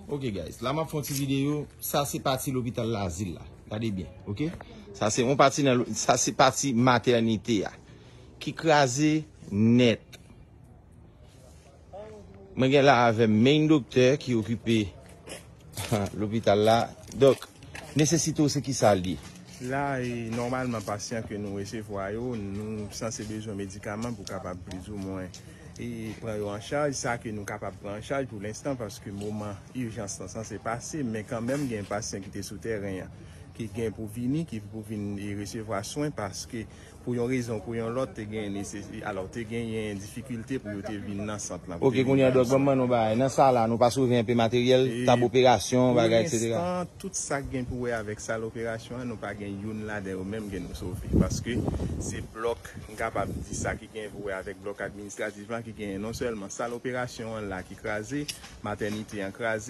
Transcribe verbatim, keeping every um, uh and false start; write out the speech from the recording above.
Ok guys, la m ap fè yon ti videyo. Sa se pati lopital Lazil la. Gade byen, ok? Sa se yon pati nan, sa se pati matènite a ki kraze nèt. Mwen gen la avè m main doktè ki okipe lopital la. Donk, nesesite w se ki sa l ye? La, e, nòmalman, pasyan ke nou resevwa yo, nou sanse bezwen medikaman pou kapab plizoumwen e pran yo an chaj, sa ke nou kapab pran an chaj pou lenstan, paske moman ijans lan sanse pase, men kanmenm gen pasyan ki te sou tèren an, ki gen pou vini, ki pou vin e resevwa swen, paske pou yon rezon, pou yon lòt, te gen nesesi-, alò, te genyen difikilte pou yo te vin nan sant lan. Ok, kounye a, dòk, ban m mande yon bagay. Nan sa la, nou pa sove enpe materyèl, tab operasyon, bagay, etsetera? Pou lenstan, tout sa k gen pou wè avèk sal operasyon an, nou pa gen youn ladan yo menm ke nou sove, paske se blòk, m kapab di sa ki gen pou wè avèk blòk administratif lan ki genyen non sèlman sal operasyon an la ki kraze, matènite an kraze,